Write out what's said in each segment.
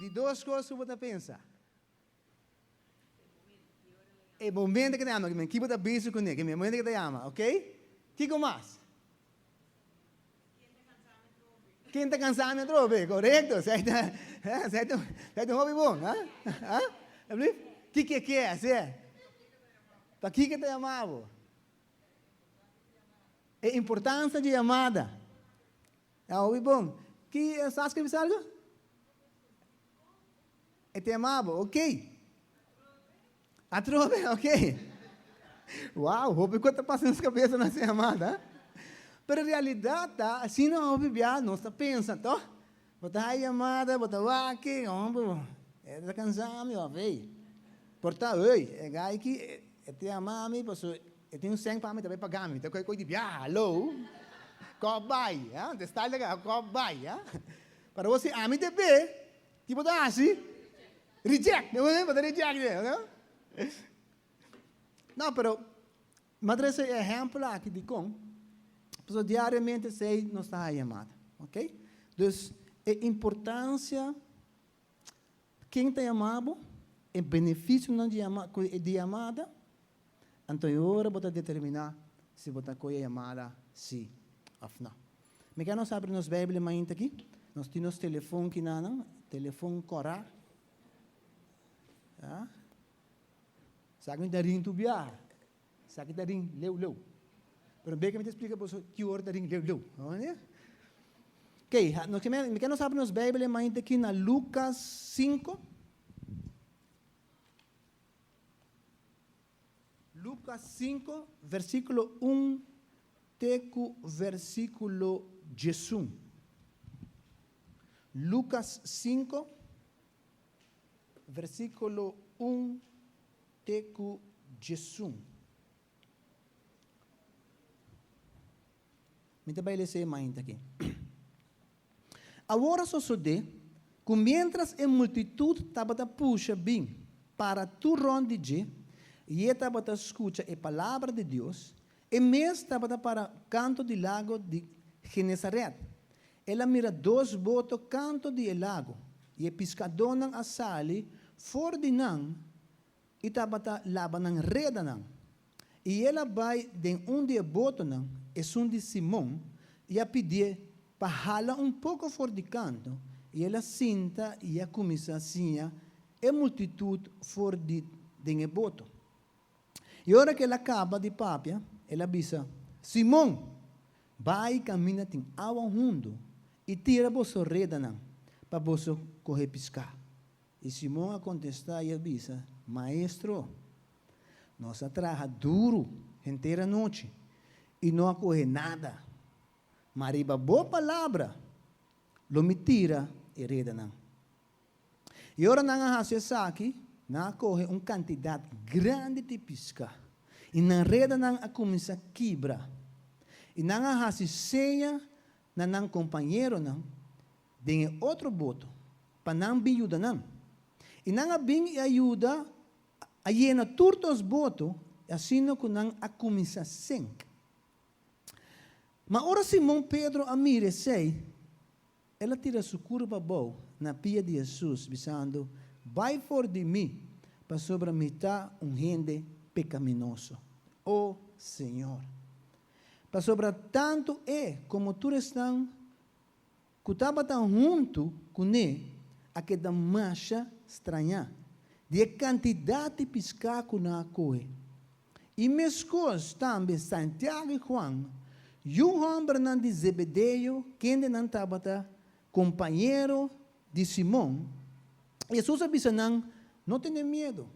Di dos kos ku bo ta pensa? E momento ku ta yama, ki bo ta bisa kuné, ki momento ku ta yama, ok? Kiko mas? Ken ta kansa mi atrobe? Korekto, esei ta, esei ta, esei ta hopi bon, ha? Ha? Alsjeblieft? Kiko e ke, así e. Pakiko e ta yama bo? E importancia di yamada. Ta hopi bon. Ki, Saskia bisa algo? E ta yama bo, ok. Atrobe, ok. Wow, hopi kos ta pasa nos kabesa na se yamada. Pero realidad ta, asina hopi bia nos ta pensa, toh? Bo ta haña yamada, bo ta wak, homber, e ta kansa mi òf ey. Por ta, ey, e gai aki, e ta yama mi pasobra e tin un sèn pa mi, ta bai paga mi. Ta kohe kohe di biaha, hallo. Kòp bai, ha, de style ta kaba, kòp bai, ha. Pero bo si ami debe, ki bo ta hasi? Reject, bo ta reject e, no? No, pero mi a trese e ehèmpel aki dikon? Pasobra diariamente esei nos ta haña yamada, ok? Dus e importansia ken ta yama bo, e benefisionan di yama di yamada, anto e ora bo ta determiná si bo ta kohe e yamada sí òf nò. Mi ke nos abri nos Beibel mainta aki, nos tin nos telefon kinanan, telefon kòrá, ya. Sa ki mi ta rin tur biaha. Sa ki ta rin leu leu. Pero beke mi ta splika boso ki ora ta rin leu leu. Ok, nos ke mi ke nos abri nos Bijbel e mainta aki na Lucas 5. Lucas 5, versículo 1 te ku versículo 11. Lucas 5, Versíkulo un te ku 11. Mi ta bai lesa e mainta aki. Awor a sosodé ku miéntras e multitut tabata pusha bin para tur rònt di dje, i e tabata skucha e palabra di Dios, e mes tabata para kanto di lago di Genesaret. El a mira dos boto kanto di e lago, i e piskadónan a sali for di nan i tabata laba nan redanan. I el a bai den un di e botonan, esun di Simon, i a pidié pa hala un poko for di kanto, i el a sinta i a kuminsá siña e multitut for di den e boto. I ora ku el a kaba di papia, el a bisa, Simon, bai kaminda tin awa hundu i tira boso redanan pa boso kohe piská. I Simon a kontestá i a bisa, Maestro, nos a traha duru henter anochi i no a kohe nada, ma riba bo palabra lo mi tira e redanan. I ora nan a hasi esaki, nan a kohe un kantidat grandi di piská, i nan redanan a kuminsá kibra. I nan a hasi seña na nan kompañeronan den e otro boto pa nan bin yuda nan. I nan a bin i a yuda a yena tur dos boto, asina ku nan a kuminsá senk. Ma ora Simon Pedro a mira esei, El a tira su kurpa abou na pia di Hesus, bisando, Bai for di mi, pasobra mi ta un hende pekaminoso, o Señor. Pasobra tantu e komo tur esnan ku tabata huntu kuné a keda masha strañá di e kantidat di piská ku nan a kohe. I meskos tambe Santiago i Juan, yu hòmbernan di Zebedeo, kendenan tabata kompañero di Simon, Hesus a bisa nan, No tene miedu,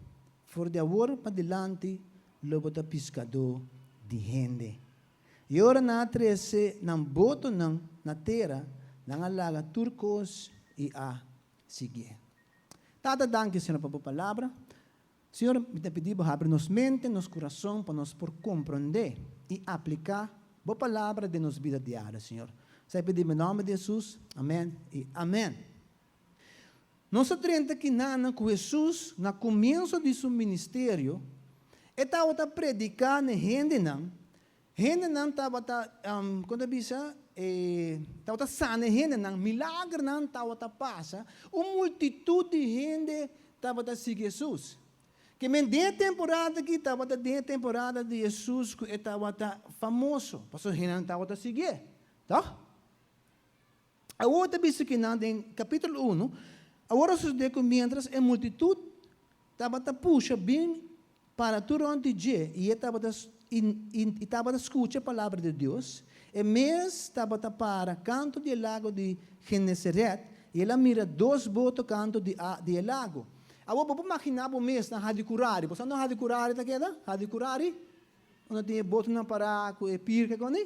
for di awor padilanti lo bo ta piskadó di hende. I ora nan a trese nan botonan na tera, nan a laga tur kos i a siguié. Tata, danki, Señor, pa bo palabra. Señor, mi ta pidi Bo habri nos mente, nos kurason pa nos por komprondé i apliká Bo palabra den nos bida diario, Señor. Esaki pidi den nòmber di Hesus. Amèn i amèn. Nos a drenta kinanan ku Hesus na komienso di Su ministerio, E tabata prediká na e hendenan. Hendenan tabata, kon ta bisa? E tabata sana e hendenan, milagernan tabata pasa, un multitut di hende tabata sigui Hesus. Ke men den e temporada aki tabata den e temporada di Hesus ku e tabata famoso, pasobra hendenan tabata siguié, tòg? Awor ta bisa kinan den kapítulo unu, Awor a sosodé ku miéntras e multitut tabata pusha bin para tur rònt di dje i e tabata i tabata skucha e palabra di Dios, e mes tabata para kantu di e lago di Geneseret i el a mira dos boto kantu di di e lago. Awor bo por maginá bo mes na Hadikurari. Bo sa no Hadikurari ta keda? Hadikurari? Unda tin e botonan pará ku e pirka koni?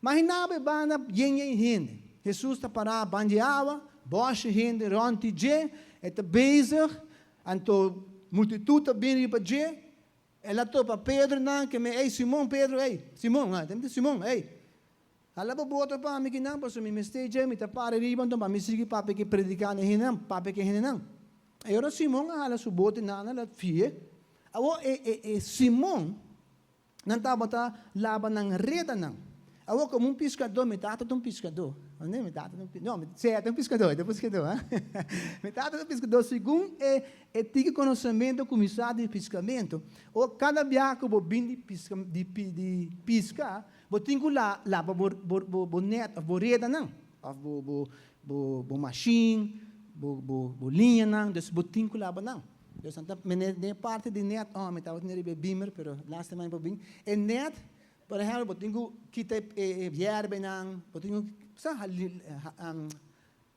Maginá bo e banda yen yen hende. Hesus ta pará ban di awa, bòshi hende rònt di dje, e ta bezig, anto multitut ta bini riba dje. El a topa Pedro nan ke me, Ey, Simon, Pedro, ey, Simon, ha, ta Simon, ey, hala bo boto pa mi kinan, pasobra mi mester dje, mi ta para riba, anto pa mi sigui papia ke prediká na e hendenan, papia ke e hendenan. E ora Simon a hala su boto nan, el a fie. Awor e, e, e Simon, Nan tabata laba nan redanan. Awor komo un piskadó, mi tata ta un piskadó. Ande? Mi tata ta un no, mi sea ta un piskadó, e ta un piskadó, ha? Mi tata ta un piskadó segun e e tiki konosementu kuminsá di piskamentu. O kada biaha ku bo bin di piska di di piska, bo tin ku la laba bo bo bo bo nèt òf bo redanan, òf bo bo bo bo mashin, bo bo bo liñanan, dus bo tin ku laba nan. Dus nan ta mene den e parti di net, oh mi tabata tin riba e beamer pero lastima mi por bin. E net, por ehempel bo tin ku kita e yerbenan, bo tin ku sa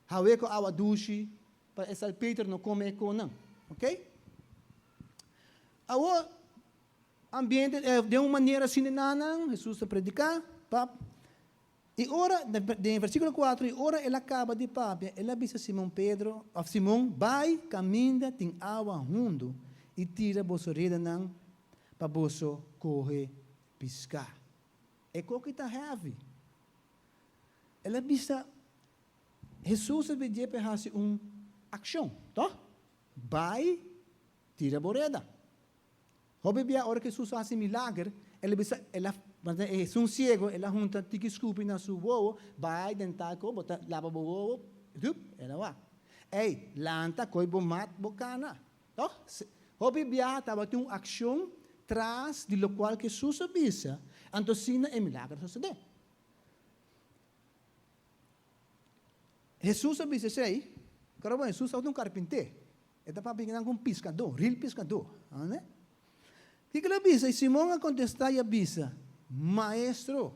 hawe ku awa dushi pa e salpeter no kome e konan, ok. Awor ambiente den un manera asina nan Hesus ta prediká pap. I ora, den versíkulo kuatro, i ora el a kaba di papia, el a bisa Simon Pedro, òf Simon, Bai kaminda tin awa hundu i tira boso redanan pa boso kohe piská. E koki ta heavy. El a bisa, Hesus a bidj'é pa e hasi un akshon, tòg? Bai, tira bo reda. Hopi bia ora ku Hesus a hasi milager, el a bisa, el a, esun siego, el a hunta tiki skupi na su wowo, bai den tal ko, bo ta laba bo wowo, hup, el a wak. Ey, lanta, koy bo mat, bo kana. Tòg? Hopi bia tabatin un akshon tras di lokual ku Hesus a bisa, anto asina e milager a sosodé. Hesus a bisa esei, kòrda bon, Hesus tabata un karpinté. E ta papia kinan ku un piskadó, ril piskadó. Ande? Kiko el a bisa? I Simon a kontestá i a bisa, Maestro,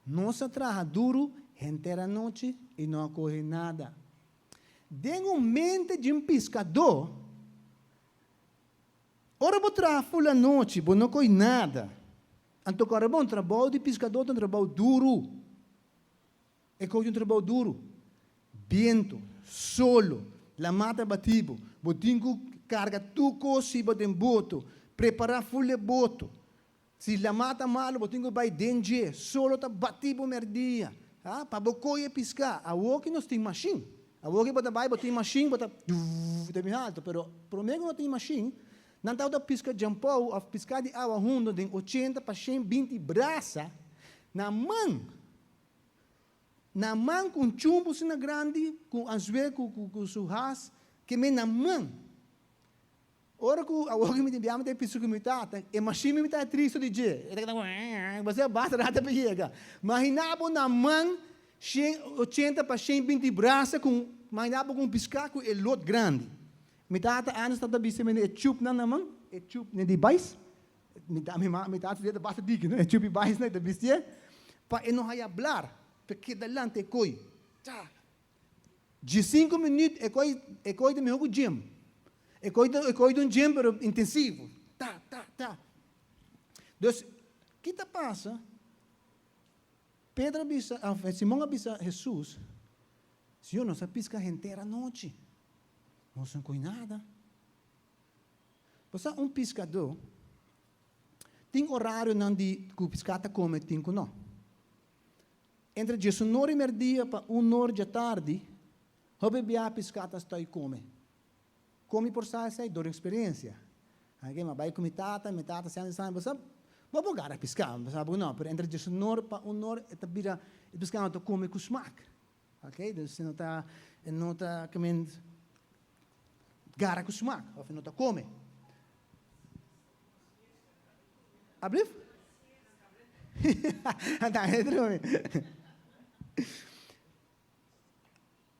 nos a traha duru henter anochi i no a kohe nada. Den un mente di un piskadó, ora bo traha ful anochi, bo no kohe nada. Anto kòrda bon, trabou di piskadó ta un trabou duru. E koki un trabou duru. Bientu, solo, lamá ta bati bo. Bo tin ku karga tur kos si bo den boto, prepará ful e boto. Si lamá ta malu, bo tin ku bai den dje. Solo ta bati bo mèrdia, ha, pa bo kohe piská. Awoki nos tin mashin. Awoki bo ta bai, bo tin mashin, bo ta duuuff, ta bin alto. Pero promé ku no tin mashin, nan tabata piska djampou òf piská di awa hundu den ochenta pa 120 brasa na man. Na man ku un chumbu asina grandi, ku un anzué ku ku su has kemé na man. Ora ku awor ku mi tin biaha mi ta e piso ku mi tata, e mashin mi ta tristu di dje. E ta keda wèèèè, bo sa basta rato pa yega. Maginá bo na man 180 pa 120 brasa ku un, maginá bo ku un piská ku e lot grandi. Mi tata antes tabata bisa mi e chupnan na man, e chupnan di bais. Mi ta, mi ma, mi tata ta basta diki, no? E chupi bais na, e ta bistié, pa e no haya blar, pa e keda lanta e koi. Ta. Diesinku minüt e koi, e koi ta mihó ku gym. E koi ta, e koi ta un gym pero intensivo. Ta, ta, ta. Dus, ki ta pasa? Pedro a bisa, Simon a bisa Hesus, Señor, nos a piska henter anochi, nos no koi nada. Bo sa un piskadó tin orarionan di ku piská ta kome tin ku no. Entre diesunor i merdia pa unor djatardi, hopi bia piská ta stoi kome. Kon mi por sa esei? Dor di eksperensia. Aki mi a bai ku mi tata, mi tata siempre sa, bo sa. Bo por gara piská, bo sa bo no, pero entre diesunor pa unor e ta bira e piská no ta kome ku smak. Ok, dus e no ta e no ta kemen gara ku smak of e no ta kome. Ablief? Anta e drumi.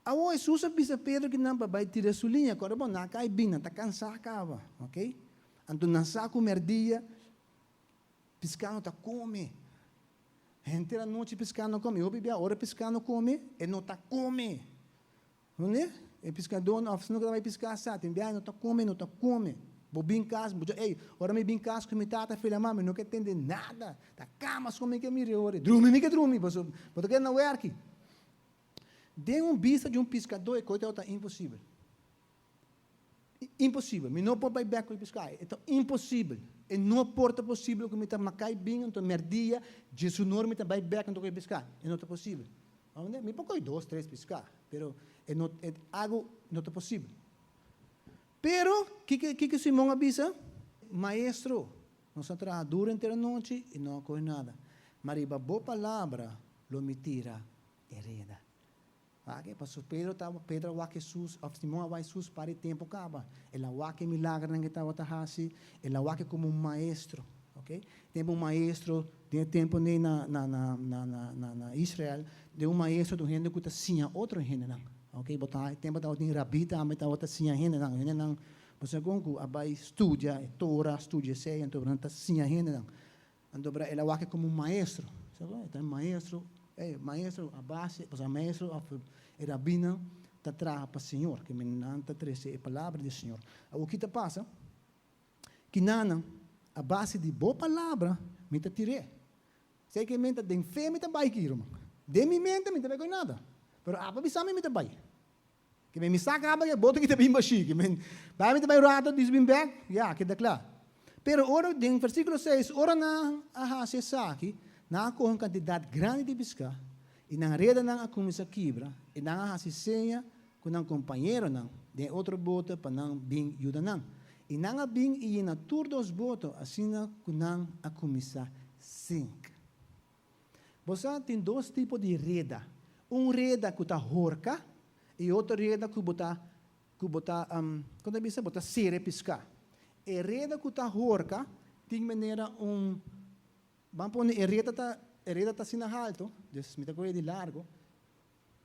Awor Hesus a bisa Pedro ki nan pa bai tira su liña, kòrda bo, nan a kai bin, nan ta kansá kaba, ok? Anto nan sa ku mèrdia piská no ta kome. Henter anochi piská no kome. I hopi bia ora piská no kome, e no ta kome. Hone? E piskadónan òf esnan ku ta bai piská sa, tin bia e no ta kome, e no ta kome. Bo bin kas, bo dja, ey, ora mi bin kas ku mi tata fila mami, mi no ke tende nada. Ta kama so mi ke mira e ora. Drumi mi ke drumi, pasobra bo ta keda na wèrki. Den un bista di un piskadó e kos ta imposibel. Imposibel. Mi no por bai bèk ku e piská. E ta imposibel. E no por ta posibel ku mi ta makai bin anto mèrdia djesunor mi ta bai bèk anto ku e piská. E no ta posibel. Mi por kohe dos, tres piská, pero e no e algu no ta posibel. Pero kiko kiko Simon a bisa? Maestro, nos a traha duru henter anochi i no a kohe nada. Ma riba bo palabra lo mi tira e reda. Wak, pasobra Pedro ta, Pedro a wak Hesus, òf Simon a wak Hesus pa di tempu kaba. El a wak e milagernan ku e tabata hasi, el a wak e komo un maestro, ok. Tempu un maestro, den e tempu nei na na na na na na na Israel, den un maestro ta un hende ku ta siña otro hendenan, ok. Bo ta, e tempu tabatin rabí tambe tabata siña hendenan, hendenan bo sa kon ku a bai studia e Torah, studia esei, anto nan ta siña hendenan. Anto bra el a wak komo un maestro. Sa bo? E ta un maestro, ey, maestro a base, pasobra maestro of e rabino ta traha pa Señor, ke men nan ta trese e palabra di Señor. Awor ki ta pasa? Ki nan a base di bo palabra mi ta tir'é. Esei ke men ta den fe mi ta bai ki, ruman. Den mi mente mi ta bai koe nada, pero abo bisa mi mi ta bai. Ke men mi sa kaba ke boto ki ta bin bashí. Ke men bai mi ta bai rato dis bin bek, ya, keda kla. Pero ora, den versíkulo seis, ora nan a hasi esaki, nan a kohe un kantidat grandi di piská, i nan redanan a kuminsá kibra, i nan a hasi seña ku nan kompañeronan den e otro boto pa nan bin yuda nan. I nan a bin i yena tur dos boto asina ku nan a kuminsá sink. Bo sa tin dos tipo di reda. Un reda ku ta horka i otro reda ku bo ta ku bo ta kon ta bisa bo ta sera e piská. E reda ku ta horka tin manera un ban pone e reda ta e reda ta asina haltu, dus mi ta kohe di largo,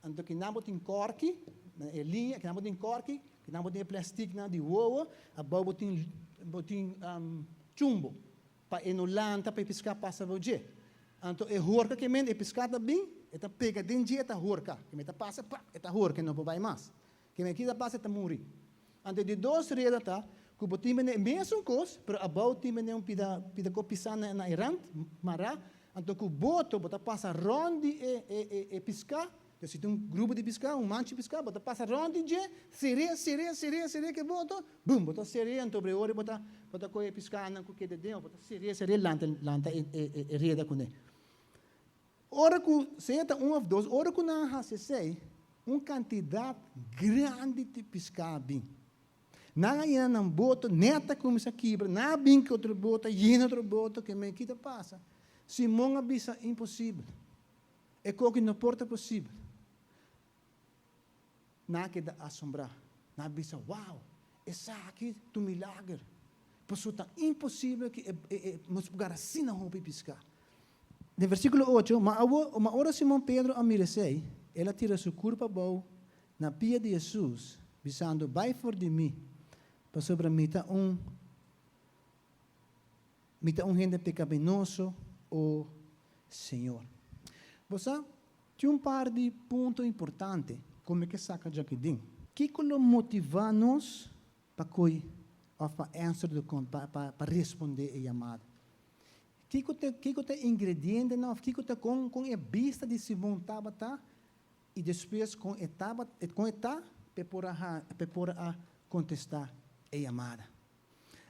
anto kinan bo tin kòrki na e liña, kinan bo tin kòrki, kinan bo tin e plèstiknan di wowo, abou bo tin bo tin chumbo. Pa e no lanta pa e piská pasa bo dje. Anto e horka ke men e piská ta bin, e ta pega den dje e ta horka. Ke men ta pasa, pap, e ta horka e no por bai mas. Ke men kita pasa e ta muri. Anto e di dos reda ta ku bo tin bene e mesun kos, pero abou tin bene un pida pida kos pisá na na e rant, mará, anto ku boto bo ta pasa rònt di e e e e piská. Entonces si tin un grupo di piská, un manchi piská, bo ta pasa rònt di dje, ser'é, ser'é, ser'é, ser'é ku e boto, bum, bo ta ser'é, anto bre ora bo ta bo ta kohe e piskánan ku keda den, bo ta ser'é, ser'é, lanta lanta e e e reda kuné. Ora ku, sea ta un òf dos, ora ku nan a hasi esei, un kantidat grandi di piská a bin. Nan a yena nan boto, nèt a kuminsá kibra, nan a bin ku otro boto, a yena otro boto, ke men ki ta pasa? Simon a bisa, Imposibel. E koki no por ta posibel. Nan a keda asombrá. Nan a bisa, Wow! Esaki ta un milager! Pasobra ta imposibel ku nos por gara asina hopi piská. Den versíkulo ocho, Ma awor, ma ora Simon Pedro a mira esei, el a tira su kurpa abou na pia di Hesus, bisando, Bai for di mi, pasobra mi ta un. Mi ta un hende pecaminoso, o Señor. Bo sa, tin un par di punto importante cu mi ke saca djaki den. Kico lo motiva nos pa coy of pa answer the call, pa, pa, pa responde e yamada? Kico ta, kico ta e ingredientenan of kico ta con, con e bista di Simon tabata y despues con e tabat, con e ta p'e por a ha, p'e por a contesta e yamada?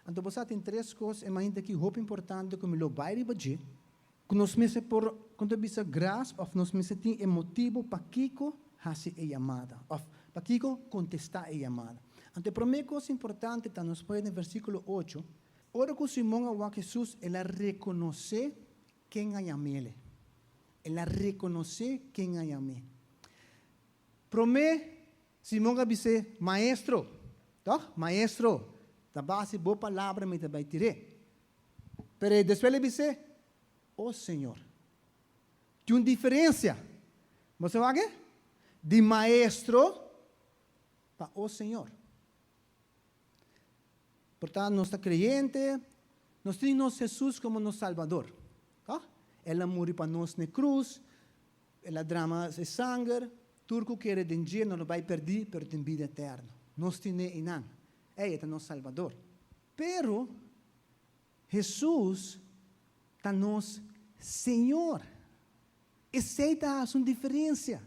Anto bo sa tin tres kos e mainta aki hopi importante ku mi lo bai riba dje, ku nos mester por, kon ta bisa, grasp òf nos mester tin e motibu pakiko hasi e yamada òf pakiko kontestá e yamada. Anto e promé kos importante ta nos pone den versíkulo ocho. Ora ku Simon a wak Hesus, el a rekonosé ken a yam'é. El a rekonosé ken a yam'é. Promé, Simon a bis'é, Maestro, tòg? Maestro, ta base bo palabra mi ta bai tir'é. Pero despues el a bis'é, O Señor. Tin un diferensia. Bo sa wak? Di maestro pa O Señor. Por tanto, nos ta kreyente, nos tin nos Hesus komo nos Salbador. Tòg? El a muri pa nos na e krus, El a drama e sanger, tur ku kere den dje no lo bai pèrdí, pero tin bida eterno. Nos tin'é einan. Ei, e ta nos Salbador. Pero, Hesus ta nos Señor. Esei ta hasi un diferensia.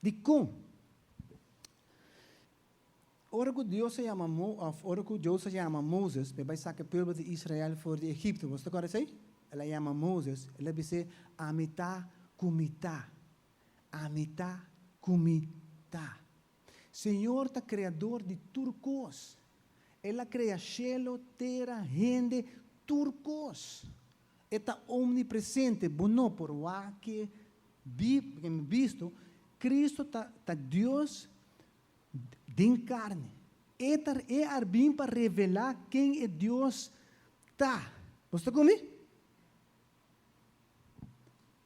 Dikon? Ora ku Dios a yama Mo, òf ora ku Dios a yama Moses pa e bai saka e pueblo di Israel for di Egipto, boso ta kòrda esei? El a yama Moses, el a bis'é, Ami ta ku mi ta. Ami ta ku mi ta. Señor ta Kreador di tur kos. El a krea shelu, tera, hende, tur kos. E ta omnipresente, bo no por wak e bisto. Cristo ta ta Dios den karni. E ta e a bin pa revelá ken e Dios ta. Bo sta ku mi?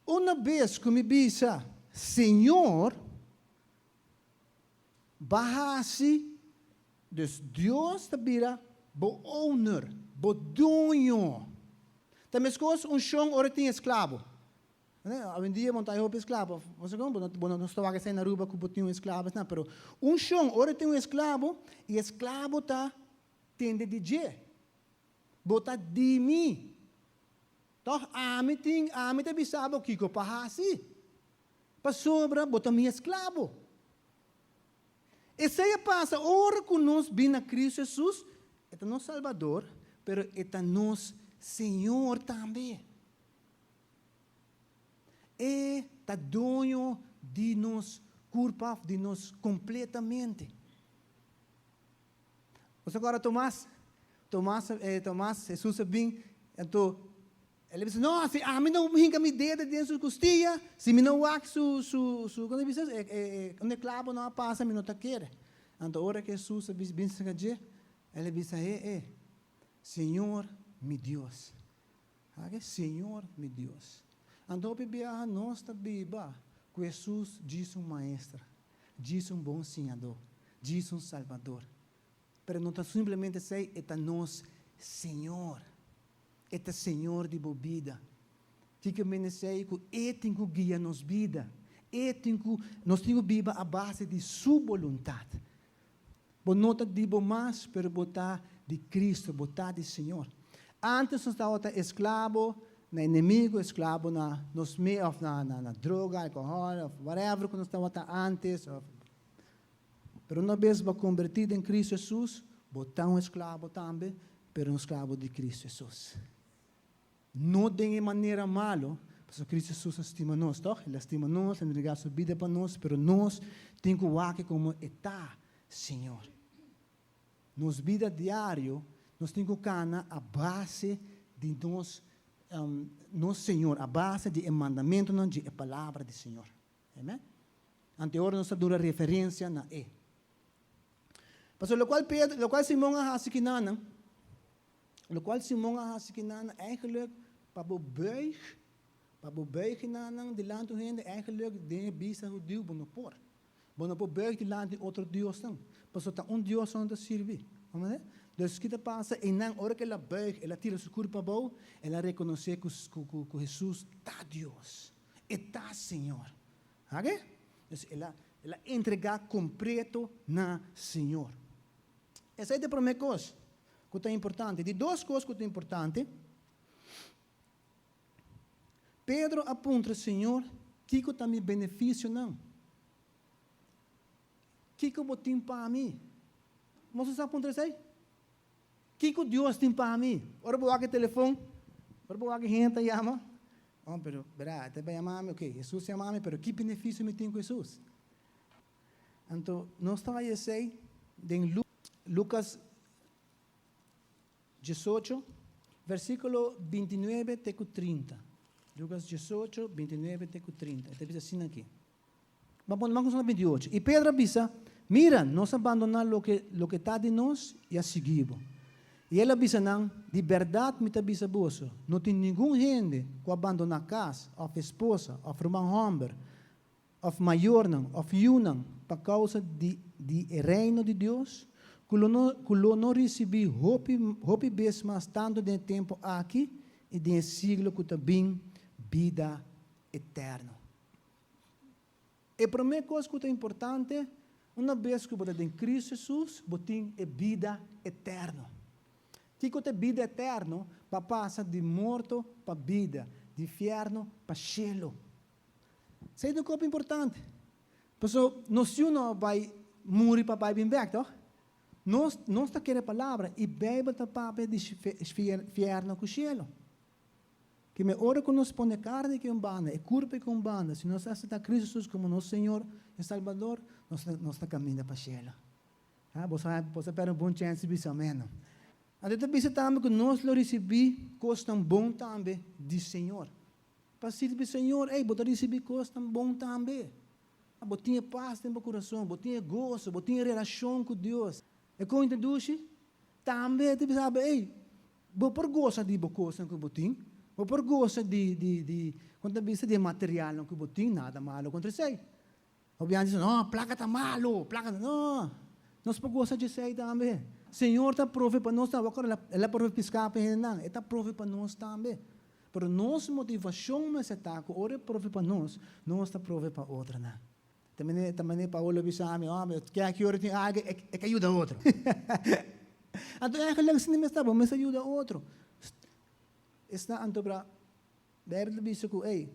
Una bes ku mi bisa, Señor, ba hasi, dus Dios ta bira bo owner, bo doño. Ta meskos un shon ora tin esklabo. Awendia bo no ta hay hopi esklabo, bo sa kon? Bo no ta wak esei na Aruba ku bo tin un esklabo esnan, pero un shon ora tin un esklabo i esklabo ta tende di dje, bo ta di mi, tòg ami tin, ami ta bisa bo kiko pa hasi, pasobra bo ta mi esklabo. Esei a pasa ora ku nos bin na Kristu Hesus, e ta nos Salbador, pero e ta nos Señor tambe. E ta doño di nos kurpa òf di nos kompletamente. Bo sa kòrda Tomas? Tomas, Tomas, Hesus a bin, anto el a bisa, No, si ami no hinka mi dedo den su kustia, si mi no wak su, su, su, kon ta bisa? E, e, e, unda e klabo no a pasa, mi no ta kere. Anto ora ku Hesus a bin serka dje, el a bisa, E, e, Señor mi Dios. Hage, Señor mi Dios. Anto hopi biaha nos ta biba ku Hesus djis un maestra, djis un bon siñadó, djis un salbador. Pero no ta simplemente esei, e ta nos Señor. E ta Señor di bo bida. Kiko mende esei? Ku E tin ku guia nos bida. E tin ku, nos tin ku biba a base di Su boluntat. Bo no ta di bo mas, pero bo ta di Cristo, bo ta di Señor. Antes nos tabata esclabo na enemigo, esclabo na nos me of na na droga, alcohol of whatever cu nos tabata antes of pero una bes bo a converti den Cristo Jesus, bo ta un esclabo tambe, pero un esclabo di Cristo Jesus. No den e manera malo, pasobra Cristo Jesus a stima nos, toch? El a stima nos, el a entrega su bida pa nos, pero nos tin cu wak como e ta, Señor. Nos bida diario, nos tin cu cana a base di nos, nos Señor, a base di e mandamentonan di e Palabra di Señor. Amen? Ante ora nos ta duna referencia na e. Pasobra locual Pedro, locual Simon a haci kinanan, Lokual Simon a hasi kinan eigenlijk pa bo buig, pa bo buig kinan dilanti un hende eigenlijk den e bista hudiu bo no por. Bo no por buig dilanti otro diosnan, pasobra ta un dios nan ta sirbi. Comprende? Dus ki ta pasa einan ora ku el a buig, el a tira su kurpa abou, el a rekonosé ku ku ku Hesus ta Dios, e ta Señor. Oke? Dus el a el a entregá kompleto na Señor. Esei ta e promé kos ku ta importante. Di dos kos ku ta importante, Pedro a puntra Señor, Kiko ta mi benefisionan? Kiko bo tin pa mi? Bo sa puntra esei? Kiko Dios tin pa mi? Ora bo wak e telefon, ora bo wak e hende ta yama, oh, pero bera, e ta bai yama mi, ok, Hesus yama mi, pero ki benefisio mi tin ku Hesus? Anto nos ta haña esei den Lucas. 18, versíkulo 29 te ku 30. Lukas 18, 29 te ku 30. E ta bisa asina aki. Ban pone, ban kuminsá na 28. I Pedro a bisa, Mira, nos a bandoná loke, loke ta di nos i a sigui bo. I el a bisa nan, Di bèrdat mi ta bisa boso, no tin ningun hende ku a bandoná kas, òf esposa, òf ruman hòmber, òf mayornan, òf yunan, pa kousa di di e Reino di Dios, ku lo no ku lo no risibí hopi hopi bes mas tantu den e tempu aki i den e siglo ku ta bin, bida eterno. E promé kos ku ta importante, una bes ku bo ta den Kristu Hesus, bo tin e bida eterno. Kiko ta e bida eterno? Pa pasa di morto pa bida, di fièrnu pa shelu. Esei ta un kos importante. Pasobra nos yu no a bai muri pa bai bin bèk, tòg? Nos nos ta kere palabra i Beibel ta papia di fièrnu ku shelu. Ke me ora ku nos pone karni ke un banda, e kurpa ke un banda, si nos aseptá Kristu Jesus komo nos Señor i Salbador, nos ta nos ta kaminda pa shelu. Ha, bo sa bo sa pèrdè un bon chèns di bisa amèn. Anto e ta bisa tambe ku nos lo risibí kosnan bon tambe di Señor. Pa sirbi Señor, ey, bo ta risibí kosnan bon tambe. Bo tin e pas den bo kurason, bo tin e goso, bo tin e relashon ku Dios. E kon ta dushi? Tambe e ta bisa bo, ey, Bo por gosa di bo kosnan ku bo tin, bo por gosa di di di kon ta bisa di e materialnan ku bo tin, nada malo kontra esei. Hopi hende ta bisa, no, plaka ta malo, plaka ta, no, nos por gosa di esei tambe. Señor ta prove pa nos tambe, wak el a prove piská pa e hendenan, e ta prove pa nos tambe. Pero nos motivashon mester ta ku ora e prove pa nos, nos ta prove pa otronan. Ta manera, ta manera Paolo a bisa mi, oh, ke aki ora tin algu, e ke yuda otro. Anto eigenlijk asina mester ta, bo mester yuda otro. Esnan anto bra, Bijbel ta bisa ku, ey,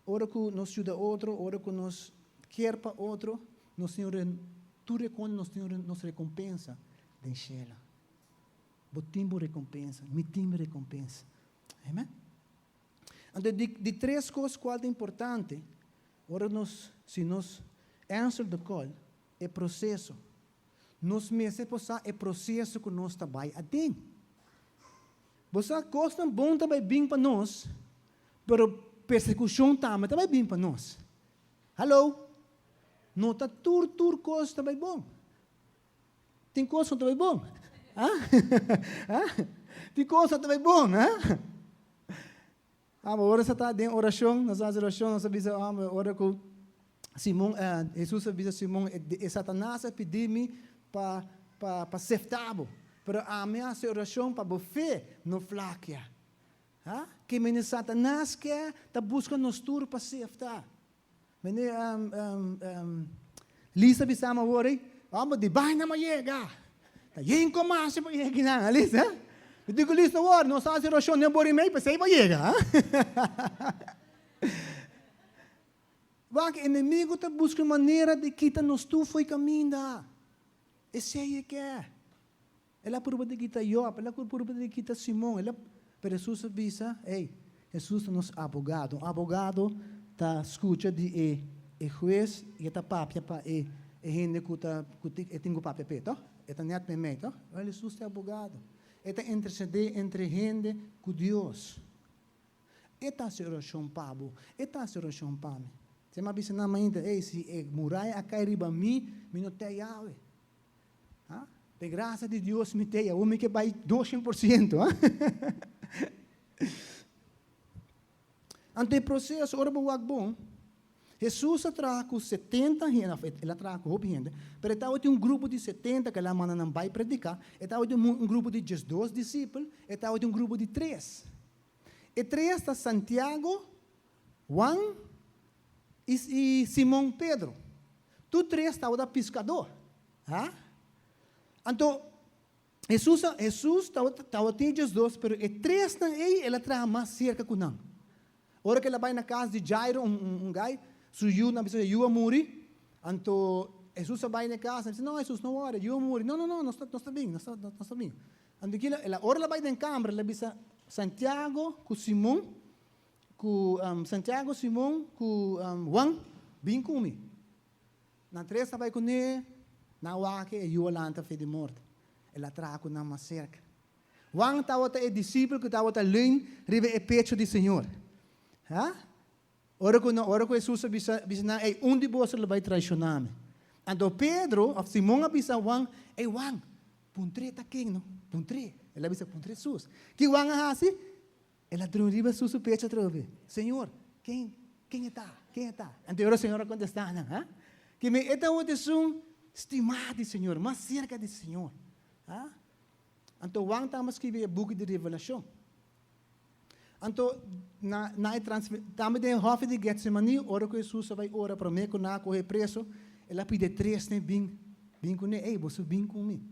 ora ku nos yuda otro, ora ku nos kier pa otro, nos tin un, tur rekon nos tin un nos rekompensa den shela. Bo tin bo rekompensa, mi tin mi rekompensa. Amen. Anto di, di tres kos kual ta importante, Ora nos, si nos answer the call, e proceso. Nos mester por sa e proceso cu nos ta bay aden. Bo sa, cosnan bon ta bay bin pa nos, pero persecucion tambe ta bay bin pa nos. Hallo! No ta tur tur cos ta bay bon. Tin cos cu no ta bay bon. Ah? Ah? Tin cos cu no ta bay bon, ah? Amo, ora sa ta den orashon, nos a hasi orashon, nos a bisa, amo, ora ku Simon, Hesus a bisa Simon, e Satanas a pidi mi pa, pa, pa sefta bo, pero ami a hasi orashon pa bo fe no flakia. Ha? Ke mene Satanas ke ta buska nos tur pa sefta. Mene, Lisa bisa mi awor ei, amo, di baina mi a yega. Ta yen komasha pa yega kinan, ha Lisa? Mi di ku Lisa awor, nos a hasi orashon den bor i mei, p'esei bo a yega, ha? Wak, enemigu ta buska manera di kita nos tur fo'i kaminda. Esei e ke. El a purba di kita Job, el a purba di kita Simon, el a, pero Hesus a bisa, Ey, Hesus ta nos abogado. Un abogado ta skucha di e e hues i e ta papia pa e e hende ku ta ku e tin ku papia p'e, toh? E ta nèt meimei, toh? Wèl, Hesus ta e abogado. E ta intersedé entre hende ku Dios. E ta hasi orashon pa bo, e ta hasi orashon pa mi. Te mi a bisa nan mainta, Ey, si e muraya a kai riba mi, mi no t'ei awe. Ha? P'e gracia di Dios mi t'ei, awor mi ke bai 200%. Ha? Anto e proceso, ora bo wak bon, Hesus a traha ku 70 hende, of el a traha ku hopi hende, pero e tabatin un grupo di 70 ku el a manda nan bai prediká, e tabatin un grupo di 12 disipel, e tabatin un grupo di tres. E tres ta Santiago, Juan i Simon Pedro. Tur tres tabata piskadó. Ha? Anto, Hesus a, Hesus tabata, tabatin diesdos, pero e tresnan ei el a traha mas serka ku nan. Ora ku el a bai na kas di Jairo, un, un, un gai, su yu, nan bisa e yu a muri. Anto, Hesus a bai na e kas, nan bisa, no, Hesus, no wòri, e yu a muri. No, no, no, nos ta, nos ta bin, nos ta, nos ta bin. Anto kila, el a, ora el a bai den kamber, el a bisa Santiago ku Simon, Ku Santiago, Simon ku Juan bin ku mi. Nan tres a bai kuné, nan wak e yu a lanta fe di morto. El a traha ku nan mas serka. Juan tabata e disipel ku tabata leun riba e pecho di Señor. Ha? Ora ku ora ku Hesus a bisa bisa nan, Ei, un di boso lo bai traishoná mi. Anto Pedro, òf Simon a bisa Juan, Ei, Juan, puntr'é ta ken no? Puntr'é. El a bisa, Puntr'é Hesus. Ki Juan a hasi? El a drumi riba Hesus su pecho atrobe. Señor, ken, ken e ta? Ken e ta? Anto e ora Señor a kontestá nan, Ha? Ke mi e tabata esun stimá di Señor, mas serka di Señor. Ha? Anto Juan tamba skibi e buki di Revelashon. Anto, na na e trans tambe den e hòfi di Getsemaní, ora ku Hesus a bai ora promé ku nan a kohe preso, el a pidi e tresnan bin bin kuné, Ey, boso bin ku mi,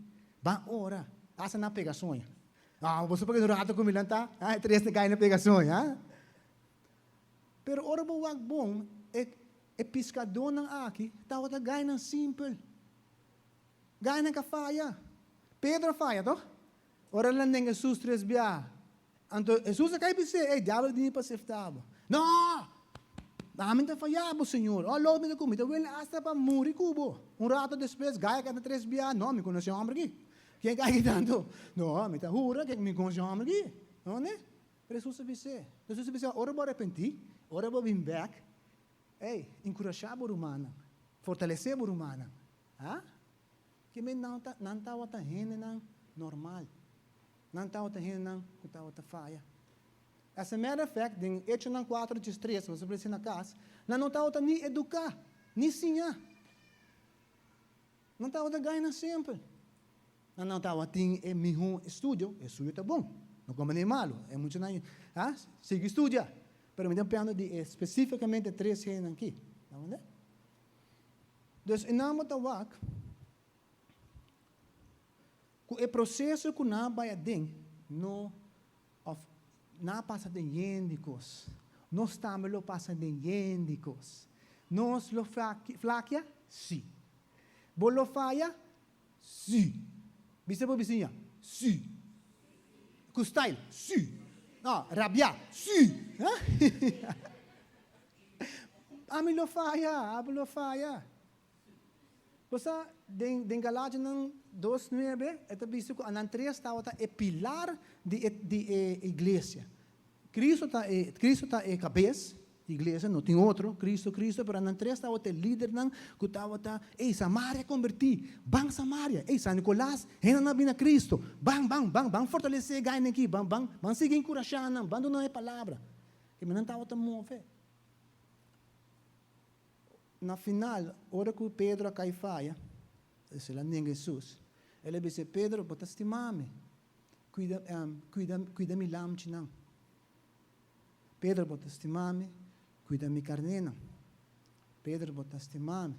ban ora. Asta nan a pega soña. Ah, boso por keda un rato ku mi lantá? Ah, e tresnan kai na pega soña, ah. Pero ora bo wak bon, e e piskadónan aki tabata gainan simpel. Gainan ka faya. Pedro a faya, tòg? Ora el a nenga Hesus tres biaha. Anto Hesus a kai bis'é, Ey, diabel a bini pa sefta bo. No! Ami ta faya bo, Señor. Oh, lou mi ta ku mi ta wele asta pa muri ku bo. Un rato despues, gai a kanta tres biaha, No, mi konosé e hòmber aki. Ken kai aki tantu? No, mi ta hura ke mi konosé e hòmber aki. No, ne? Pero Hesus a bis'é. Hesus a bis'é, Ora bo arepentí, ora bo bin bèk, ey, enkurashá bo rumannan, fortalesé bo rumannan. Ha? Ke men nan ta, nan tabata hendenan normal. Nan tabata hendenan ku tabata faya. As a matter of fact, den Echonan kuater djes tres, boso por lesa na kas, nan no tabata ni eduká, ni siñá. Nan tabata gainan simpel. Nan no tabatin e mihó estudio, e suyo ta bon, no komo ni malu, e muchanan, ha, sigui studia. Pero mi ta papiando di e spesífikamente tres hendenan aki. Ta wende? Dus e nan bo ta wak ku e proseso ku nan a bai aden no òf nan a pasa den yen di kos. Nos tambe lo pasa den yen di kos. Nos lo flakia? Sí. Bo lo faya? Sí. Bisa bo bisiña, Sí. Ku style, Sí. No, rabiá, Sí. Ami lo faya, abo lo faya. Bo sa, den, den Galatianan dos nuebe, e ta bisa ku anan tres tabata e pilar di e, di e iglesia. Cristo ta e, Cristo ta e kabes di iglesia, no tin otro, Cristo, Cristo, pero anan tres tabata e lidernan ku tabata, ey, Samaria kombertí, ban Samaria, ey, San Nicolas, hendenan a bini na Cristo, ban, ban, ban, ban fortalesé e gainan aki, ban, ban, ban sigui enkurashá nan, ban duna nan e palabra. Keme nan tabata move. Na final, ora ku Pedro a kai faya, el a nenga Hesus, el a bisa, Pedro, bo ta stima mi? Kuida, kuida, kuida mi lamchinan. Pedro, bo ta stima mi? Kuida mi karnénan. Pedro, bo ta stima mi?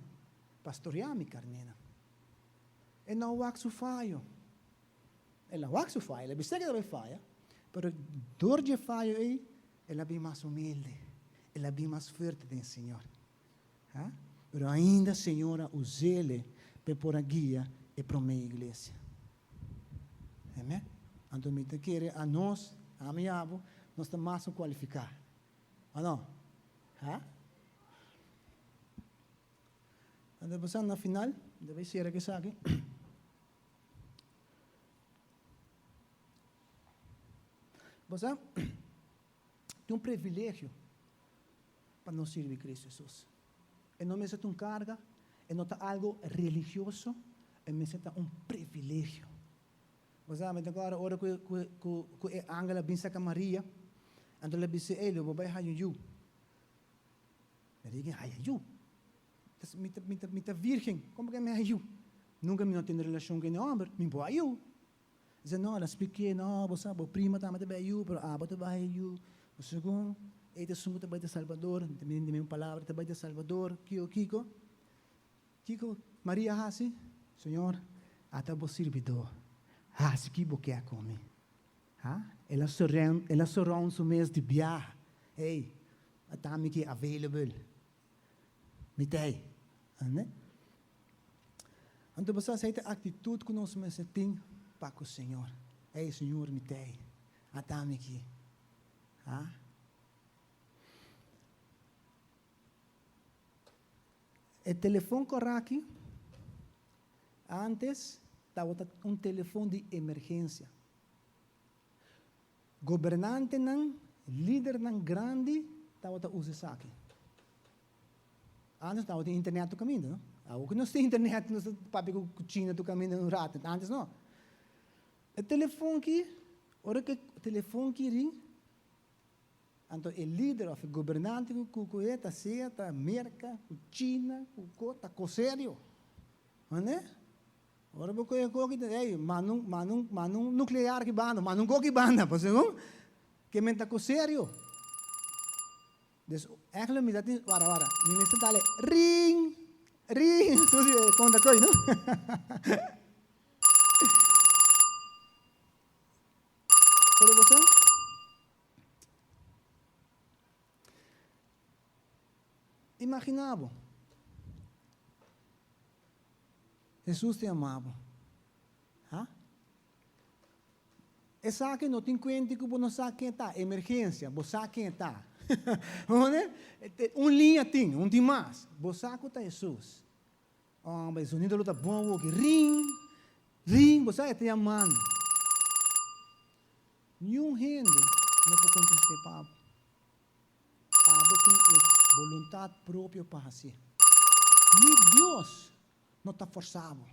Pastoreá mi karnénan. E no wak su fayo. El a wak su fayo, el a bisa ku el a bai faya, pero dor dje fayo ei, El a bin mas humilde, el a bin mas fuerte den Señor. Ha? Pero ainda Señor a us'ele p'e por a guia e promé iglesia. Amen? Anto mi ta kere anos, ami i abo, nos ta mas ku kualifiká. O no? Ha? Anto bo sa na final, mi ta bai sera ku esaki. Bo sa, tin un privilegio pa nos sirbi Cristo Jesus. E no mester ta un carga, e no ta algo religioso, e mester ta un privilegio. Bo sa, mi ta acorda ora cu cu cu cu e angel a bin saca Maria, anto el a bisa, Ey, lo bo bay haya un yu. Maria haya yu? Mi ta mi ta mi ta virgen, como cu mi haya yu? Nunca mi no tene relacion cu e homber, mi bo haya yu. Dice, no, el a splik'é, no, bo sa, bo prima tambe ta bai yu, pero abo ta bai yu. Bo segun, ei ta esun ku ta bai ta Salbador, mi ta mira den mi palabra, ta bai ta Salbador, kiko, kiko? Kiko Maria a hasi? Señor, ata bo sirbidó, hasi ki bo ke ku mi. Ha? El a surround, el a surround su mes di biaha. Ei, ata mi ki available. Mi ta ei. Ande? Anto bo sa esei ta aktitut ku nos mester tin pa ku Señor. Ey, Señor, mi ta ei. Ata mi aki. Ha? E telefon kòrá aki, antes tabata un telefon di emergensia. Gobernantenan, lidernan grandi tabata usa esaki. Antes tabatin internet tur kaminda, no? Awor ku nos tin internet, nos ta papia ku China tur kaminda un rato. Antes no. E telefon ki, ora ku e telefon ki ring, anto e lider òf e gobernante ku ku e ta sea ta Merka, ku China, ku ko, ta kos serio. Mane? Ora bo kohe koki ta ey, manda un, manda un, manda un nuclear ki banda, manda un koki banda, pasobra kon? Ke men ta kos serio. Dus eigenlijk mi ta tin, wara wara, mi mester dale ring, ring, susi e konta koy no. Pero bo sa, imagina bo, Hesus ta yama bo, ha? Esaki no tin kuenti ku bo no sa ken ta, emergensia, bo sa ken ta. Un liña tin, un tin mas. Bo sa ku ta Hesus. Homber, e zonido lo ta bon awoki. Ring, ring, bo sa e ta yamando. Niun hende no por kontest'é pa bo. Abo tin e boluntat propio pa hasié. Ni Dios no ta forsa bo.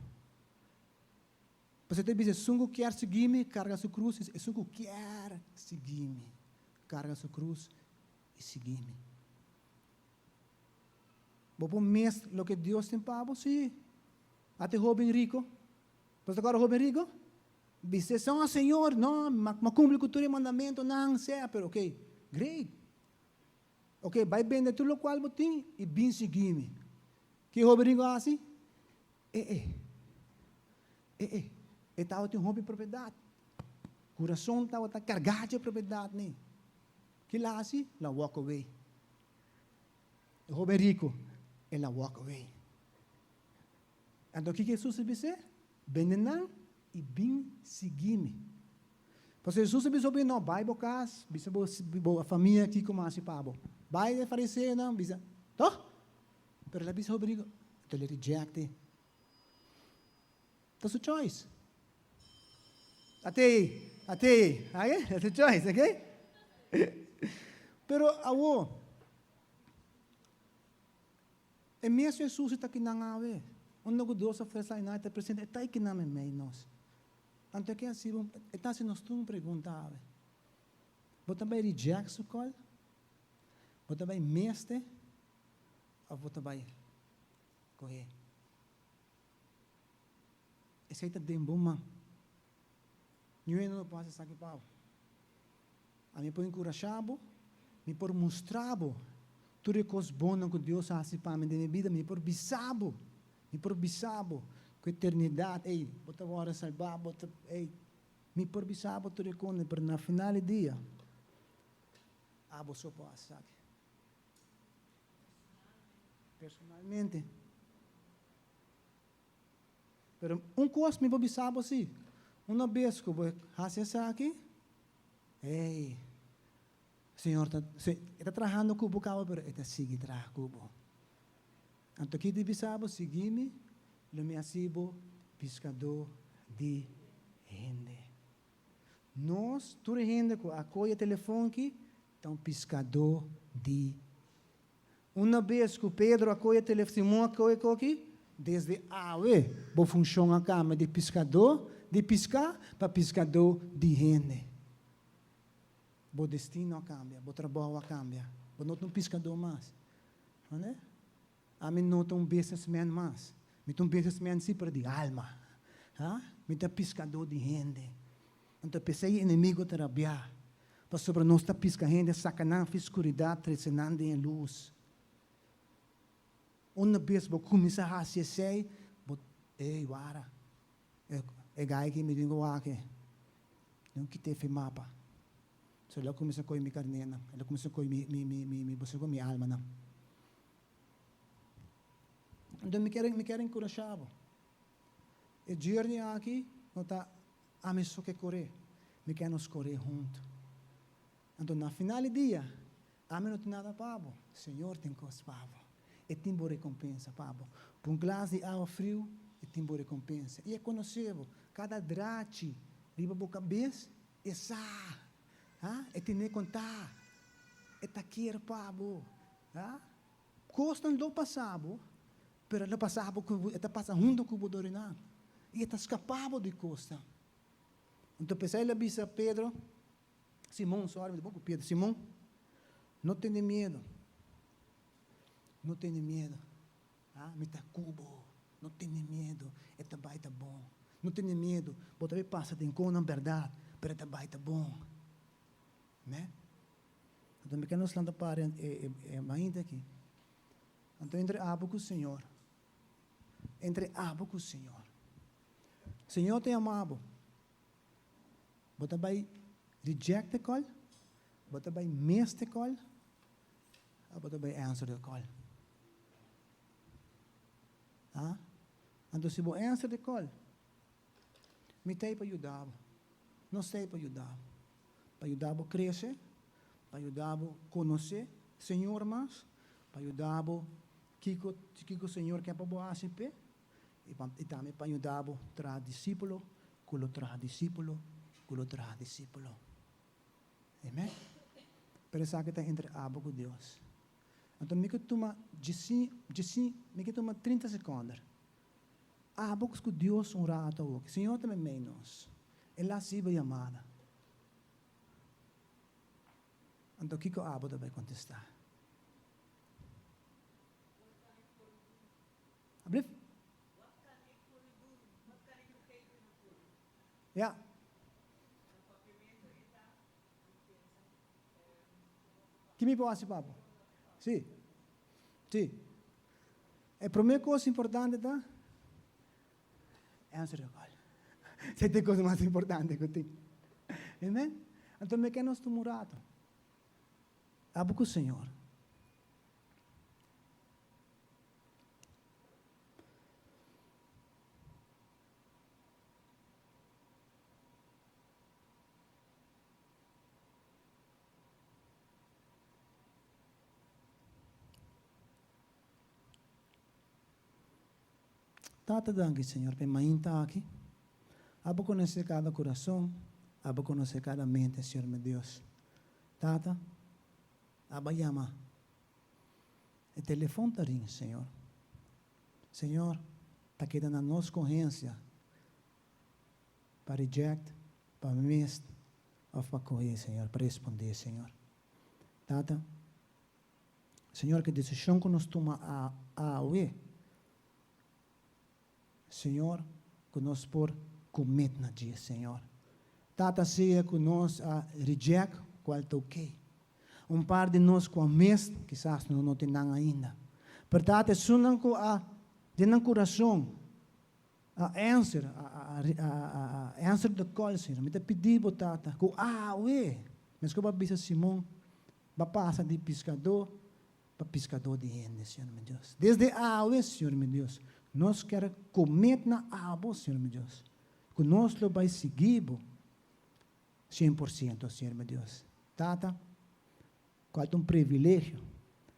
Pasobra e ta bisa, Esun ku kier sigui mi, karga su krus, esun ku kier sigui mi, karga su krus i sigui mi. Bo por mes loke Dios tin pa bo? Sí. Ata e hóben riko. Bo ta kòrda e hóben riko? Bis'é, No, Señor, no, mi a kumpli ku tur e mandamentunan, sea, pero ok, great. Ok, bai bende tur lokual bo tin i bin sigui mi. Ke e hóben riko a hasi? E e, e e, e tabatin hopi propiedat. Kurason tabata kargá dje propiedatnan. Kila hasi? El a walk away. E hoben riku, el a walk away. Anto kiko Hesus a bis'é? Bende nan i bin sigui mi. Pasobra Hesus a bisa hopi, no, bai bo kas, bisa bo bo famia kiko mi a hasi pa bo. Bai e fariseonan, bisa, toh? Pero el a bisa hopi riku, anto el a reject'e. Ta su choice. Atei, atei, oke? Ta su choice, oke? Pero awo, e mes Hesus ta kinan awe. Unda ku Dios a ofresé i nan ta presente, e ta kinan meimei nos. Anto e ke hasi bo, e ta hasi nos tur un pregunta awe. Bo ta bai reject su call? Bo ta bai mester òf bo ta bai kohe? Esei ta den bo man. Niun hende no por hasi esaki pa bo. Ami por enkurashá bo, mi por mustra bo tur e kos bonnan ku Dios a hasi pa mi den mi bida, mi por bisa bo, mi por bisa bo ku eternidat, ey, bo ta wòrdu salbá, bo ta, ey, mi por bisa bo tur e kosnan, pero na final di dia, abo so por hasi esaki. Personalmente. Pero un kos mi por bisa bo si, una bes ku bo hasi esaki, ey, Señor ta, e ta trahando ku bo kaba, pero e ta sigui traha ku bo. Anto ki di bisa bo, sigui mi, lo mi hasi bo piskadó di hende. Nos, tur hende ku a kohe e telefon aki, ta un piskadó di Una bes ku Pedro a kohe telef Simon a kohe koki, desde awe bo funshon a kambia di piskadó di piská pa piskadó di hende. Bo destino a kambia, bo trabou a kambia. Bo no ta un piskadó mas. Mande? Ami no ta un businessman mas. Mi ta un businessman sí, pero di alma. Ha? Mi ta piskadó di hende. Anto p'esei e enemigo ta rabiá, pasobra nos ta piska hende, saka nan fi skuridat, trese nan den e lus. Una bes bo kuminsá hasi esei, bo, ey, wara, e gai aki mi tin ku wak e, mi tin kit'é fi mapa. So el a kuminsá kohe mi karnénan, el a kuminsá kohe mi, mi, mi, mi, mi, bo sa ku mi almanan. Anto mi kier, mi kier enkurashá bo. E journey aki no ta Ami so ke kore, mi ke nos kore huntu. Anto na final di dia, ami no tin nada pa bo, Señor tin kos pa bo. E tin bo rekompensa pa bo. Pa un glas di awa friu, e tin bo rekompensa. I e konosé bo. Kada drachi riba bo kabes, e sa. Ha? E tene kontá. E ta kier pa bo. Ha? Kosnan lo pasa bo, pero e lo pasa bo ku bo, e ta pasa huntu ku bo dorinan. I e ta skapa bo di kosnan. Anto p'esei el a bisa Pedro, Simon, sorry, mi ta pon ku Pedro, Simon, no tene miedu. No tene miedu. Ha? Mi ta ku bo. No tene miedu. E ta bai ta bon. No tene miedu. Bo ta bai pasa den konan bèrdat, pero e ta bai ta bon. Amen. Anto mi ke nos lanta para e e mainta aki. Anto entre abo ku Señor. Entre abo ku Señor. Señor ta yama bo. Bo ta bai reject e call? Bo ta bai miss e call? Of bo ta bai answer e call? Ha? Anto si bo answer e call, mi ta ei pa yuda bo. Nos ta ei pa yuda bo. Pa yuda bo krese, pa yuda bo konosé Señor mas, pa yuda bo kiko kiko Señor ke pa bo hasi p'e, i pa i tambe pa yuda bo traha disípulo ku lo traha disípulo ku lo traha disípulo. Amen. Pero esaki ta entre abo ku Dios. Anto mi ke tuma djesi djesi mi ke tuma trinta sekònder. Abo ku Dios un rato awoki. Señor ta meimei nos. El a hasi bo yamada. Anto kiko abo ta bai kontestá? Ablief? Ja. Ki mi por hasi pa bo? Si. Si. E prome kos importante ta answer the call. Esei ta e kos mas importante ku tin. Amen? Anto mi ke nos tuma un rato. Abo ku Señor. Tata danki Señor pa e mainta aki. Abo conoce cada corazon, abo conoce cada mente Señor mi Dios. Tata, abo a yama. E telefon ta ring Señor. Señor, ta keda na nos scogencia pa reject, pa mist of pa coge Señor, pa responde Señor. Tata, Señor, ke desishon ku nos tuma awe, Señor, ku nos por commit na dje, Señor. Tata, sea ku nos a reject, kual ta oke. Un par di nos ku a mist, kisas nos no tin nan ainda. Pero Tata, esunnan ku a den nan kurason a answer, a answer the call, Señor, mi ta pidi Bo, Tata, ku awe, meskos bo a bisa Simon, Bo a pasa di piskadó pa piskadó di hende, Señor mi Dios. Desde awe, Señor mi Dios, nos kier komet na abo, Señor mi Dios, ku nos lo bai sigui bo 100%, Señor mi Dios. Tata, kual ta un privilegio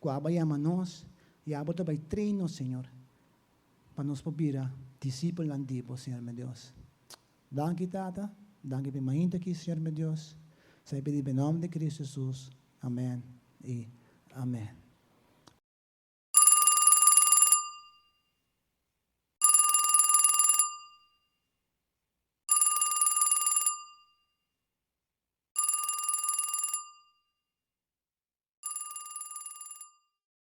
ku abo a yama nos i abo ta bai train nos, Señor, pa nos por bira disipelnan di bo, Señor mi Dios. Danki Tata, danki p'e mainta aki Señor mi Dios, sa e pidi p'e nomber di Cristo Jesus, amen y amen.